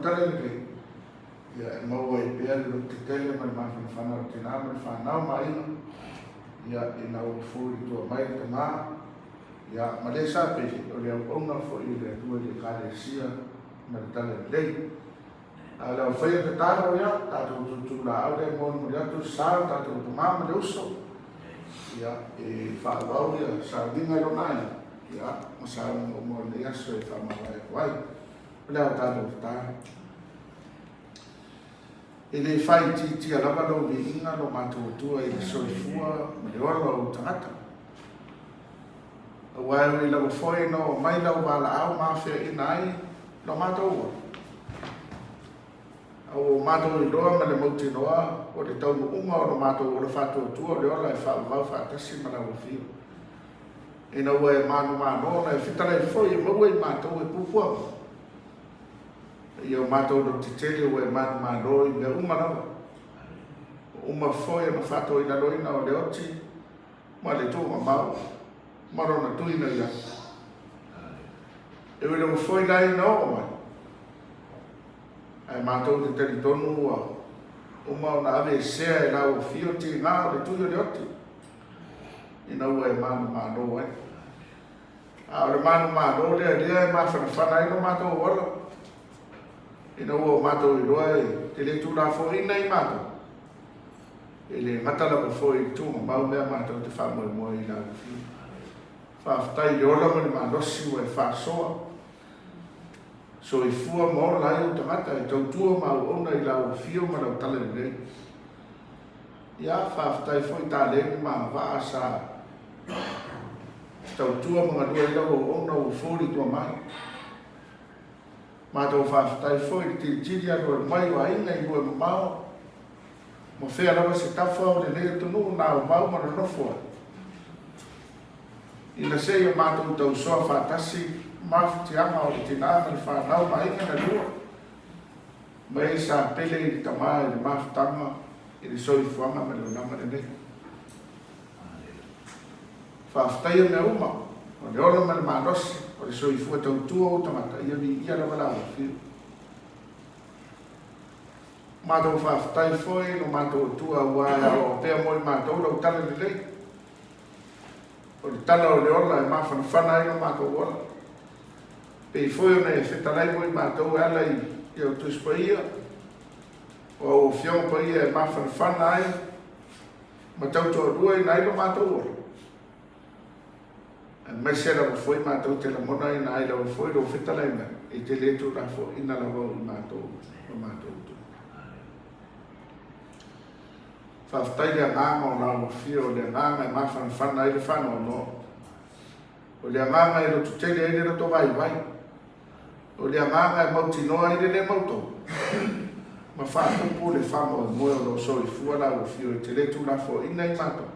Tala Lelei, ia, e maua ai pea le lototetele ma le mafanafana o le tina ma le fanau ma aiga, ia, ina ua fulitua mai le tama, ia, ma le sa pele, o le auauna foi a le Atua i le Ekalesia ma le Tala Lelei. A o le aufaia tatalo, ia, tatou tutulaau lea e molimoli atu le sa o tatou tama ma le uso, ia, e faaauau ia sauniga i lona aiga, ia, ma sauniga uma o lenei aso e faamavae atu ai. O le a tatou tatalo. E le faaitiitia lava lou viiga, lo matou Atua, i le soifua ma le ola o ou tagata. Aua e ui lava foi ina oo mai lau valaau ma afeaina ai lo matou ola, a ua matou iloa ma le mautinoa o le taunuuga o lo matou ola faatuatua o le ola e faavavau faatasi ma lau Afio, ina ua e manumalo ona e fetalai foi e maua i matou e puapua mai. Ia o matou lototetele ua e manumalo i mea uma lava, ua uma foi ona faatoilaloina o le oti ma le tuugamau ma lona tuina i atu. E ui lava foi la ina oo mai, ae matou te talitonu ua uma ona aveesea e lau afio tiga o le tui o le oti, ina ua e manumalo ai. A o le manumalo lea lea e mafanafana ai lo matou ola, ina ua o matou iloa e te le tulafoina i matou, e le gata lava foi i le tuugamau mea matou te faamoemoe i lau afio. Faafetai i le ola ma le malosi ua e faasoa, soifua ma ola ai ou tagata e tautua ma auauna i lau afio ma lau tala lelei. Ia, faafetai foi taleni ma agavaa sa tautua ma galue ai lau auauna ua fuli tua mai. Matou faafetai foi i le tilitili alualu mai o aiga i lua mamao, ma fea lava se tafa o lenei atunuu na aumau ma nonofo ai. Ina se i o matou tausoa faatasi mafatiaga o le tina ma le fanau ma aiga na lua, ma e sa pele i le tama i le mafutaga i le soifuaga ma le olaga lenei. Faafetaia mea uma, o le ola ma le malosi, o le soifua tautua o ou tagata, ia viia lava la afio. Matou faafetai foi lo matou Atua aua e aoao pea mo i matou lau tala lelei. O le tala o le ola e mafanafana ai lo matou ola. Pei foi ona e fetalai mo i matou e ala i au Tusi Paia, o au Afioga Paia e mafanafana ai ma tautoaluaina ai lo matou ola. Aemaise lava foi matou te lagonaina ai lava foi lou fetalai mai, e te le tuulafoaiina lava o i matou ma matou tu. Faafetai le agaga o lau afio, o le agaga e mafanafana ai le faanoanoa, o le agaga e lototele ai le loto vaivai, o le agaga e mautinoa ai le le mautonu, ma faatupu le faamoemoe o lou soifua lau afio e te le tuulafoaiina i matou.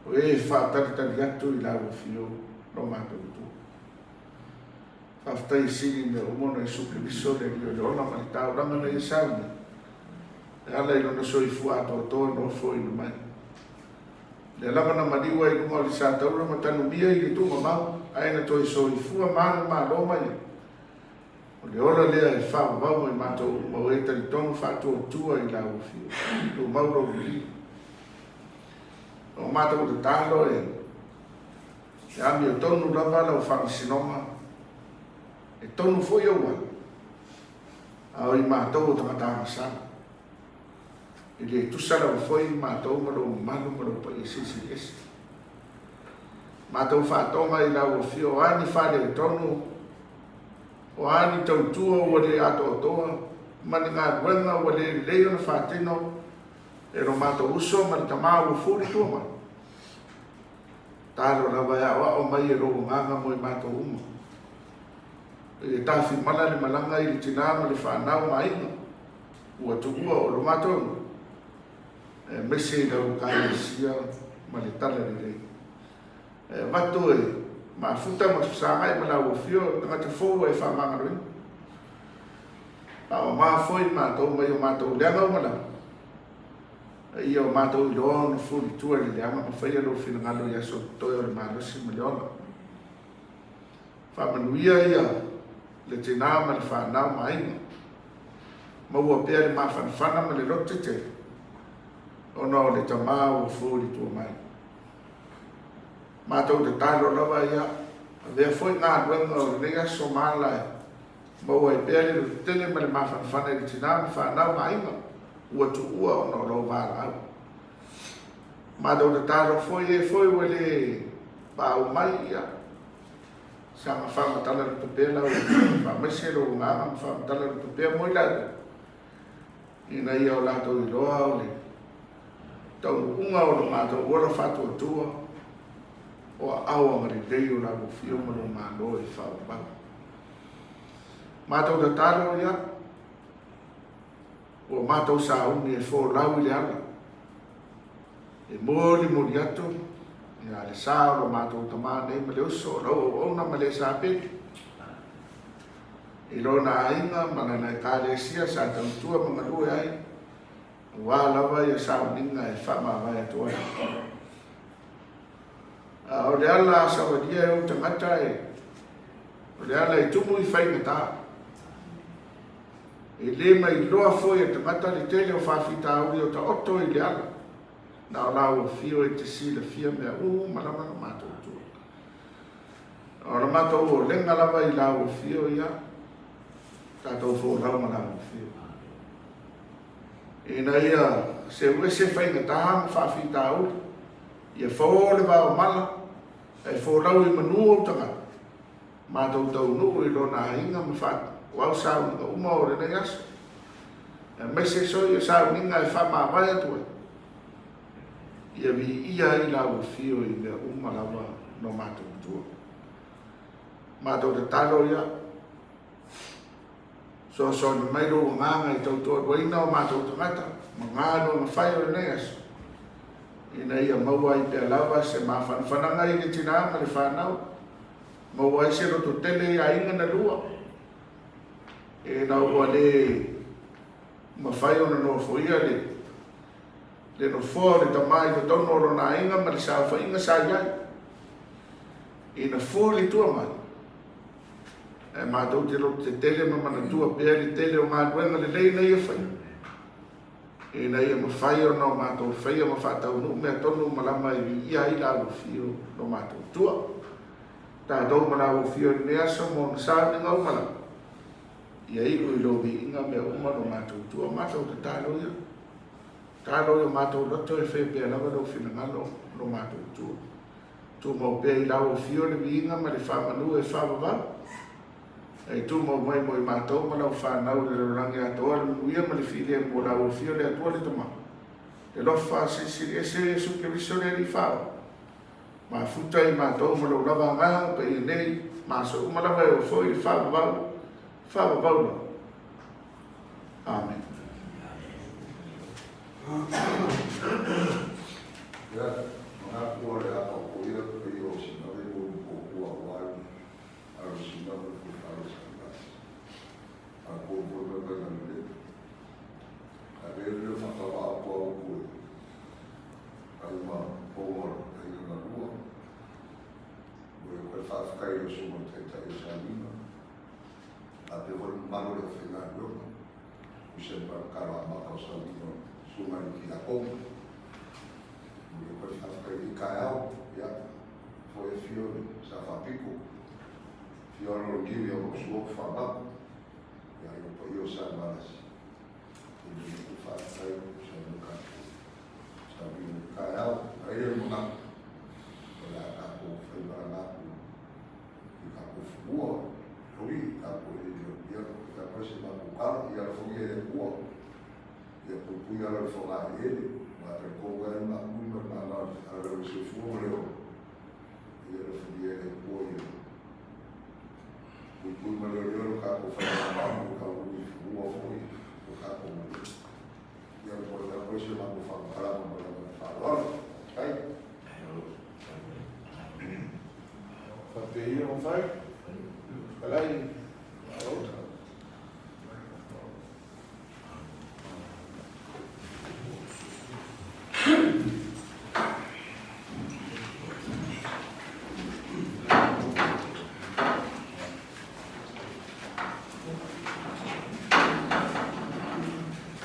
O e faatalitali atu i lau afio lo matou Atua. Faafetai e sili i mea uma ona Iesu Keriso le Alii o le ola ma le taulaga na ia sauni, e ala i lona soifua atoatoa nofoina mai. Lea lava na maliu ai i luga o le sataura ma tanumia i le tuugamau, ae na toe soifua manumalo mai ai. O le ola lea e faavavau mai matou uma o e talitonu faatuatua i lau afio. Tumau lou viiga. O matou tatalo e e amiotonu lava lau faamasinoga, e tonu foi ou ala, a o i matou o tagata agasala. E le tusa lava foi matou ma lou mamalu ma lou paia silisili ese. Matou faatoga i lau afio, o a ni faaletonu, o a ni tautua ua le atoatoa, ma ni galuega ua le lelei ona faatino, E lo matou uso ma le tama ua fuli tua mai. Talo lava e aoao mai e lou agaga mo i matou uma. E tafimala le malaga i le tina ma le fanau ma aiga ua tuua o lo matou nuu, aemaise i lau Ekalesia ma le Talalelei. E avatu e mafuta ma fesagai ma lau afio tagata fou ua e faamagaloina. Faamama foi matou mai o matou leaga uma lava, a ia o matou iloa ona fulitua i le leaga ma faia lou finagalo i aso totoe o le malosi ma le ola. Faamanuia ia le tina ma le fanau ma aiga. Maua pea le mafanafana ma le loto tetele ona o le tama ua fou i le tua mai. Matou tatalo lava ia avea foi galuega o lenei aso ma ala e maua ai pea le lototele ma le mafanafana i le tina ma fanau ma aiga ua tuua ona o lou valaau. Matou tatalo foi e foi ua le paau mai ia saga faamatala loto pea lau faamaise lou agaga ma faamatala loto pea mo i latou ina ia o latou iloa o le taunuuga o lo matou ola faatuatua o aao agalelei o lau afio ma lou Malo e faaauau. Matou tatalo ia, ua matou sauni e folau i le ala, e molimoli atu ia le sa o lo matou tama nei ma le uso o lau auauna ma le sapeli i lona aiga ma lana ekalesia sa tautua ma galue ai, aua lava ia sauniga e faamavae atu ai. A o le ala a savalia e ou tagata e, o le ala e tumu i faigata. E le mailoa foi e tagata le tele o faafitauli o taoto i le ala, na o lau afio e te silafia mea uma lava na matou tua. O la matou olega lava i lau afio ia, tatou folau ma lau afio. Ina ia seu ese faigata ma faafitauli, ia fao le vaomala, ae folau i manu ou tagata, matou taunuu i lona aiga ma faatuau sauniga uma o lenei aso, aemaise soi ia sauniga e faamavae atu ai, ia viia ai lau afio i mea uma lava no matou tua. Matou tatalo ia, soasoani mai lou agaga i tautoaluaina o matou tagata ma galuega fai o lenei aso, ina ia maua ai pea lava se mafanafanaga i le tina ma le fanau, maua ai se loto tele i aiga na lua, ina ua le mafai ona nofoia le le nofoa o le tama i totonu o lona aiga ma le saofaiga sa i ai. Ina fua le tua mai, ae matou te loto tetele ma manatua pea le tele o galuega lelei na ia faia, ina ia mafai ona o matou faia ma faataunuu mea tonu ma lama e viia ai la afio lo matou tua. Tatou ma la afio i lenei aso mo ona sauniga uma lava, ia iu i lou viiga mea uma lo matou tua. Matou tatalo ia, tatalo i o matou loto e faia pea lava lou finagalo lo matou tua. Tumau pea i lau afio le viiga ma le faamanu e faavavau, ae tumau mai mo i matou ma lau fanau i le lalolagi atoa le manuia ma le filemu o lau afio le Atua le Tama, le alofa Silisili Ese Iesu Keriso le Alii Faaola, mafuta i matou ma lou lava agaga paia nei ma aso uma lava e oo foi i le faavavau, faavavau lava. Amene. Ia, manatu o le a taoto ia le paia o Sinave mo le puapua aua le alo Sinave po o le alo Sailasi. A po foi mai mai Galilea. Ae le le whakawā o kua uku e ai ma pouga o le aiga na lua. Mo e koe whawhikai o sunga taitai o Sailina. A pe foi mamalu o le aufaigaluega. O se kalo amata o Sailina sunga i Tiakono. Mo e koe whawhikai i kaeao. Ia, foi e fio sa whapiko. Fio alo o niu ia mo sua o whanau. Ia, i o paia o sa malasi. I le ku whawhikai sa mo ka sa vino i kaeao. Ai e manatu. O le a tātou whai maranga atu i tātou whumua. Hoi, tātou e ia, ia, i tā se mātou kala, ia la whangia e kua. Ia pui ala le whangai e ele. Mā te kōga e ngā mui ma ngā ngā ara reo se fua ma reo. Ia la whangia e kua ia. Pui pui ma reo reo lo kākou whai ngā mā ka ui whumua foi o kākou ma reo. Ia la poi tā se mātou whakakarama ma reo whāroaro. Kai. Whate ia o whai.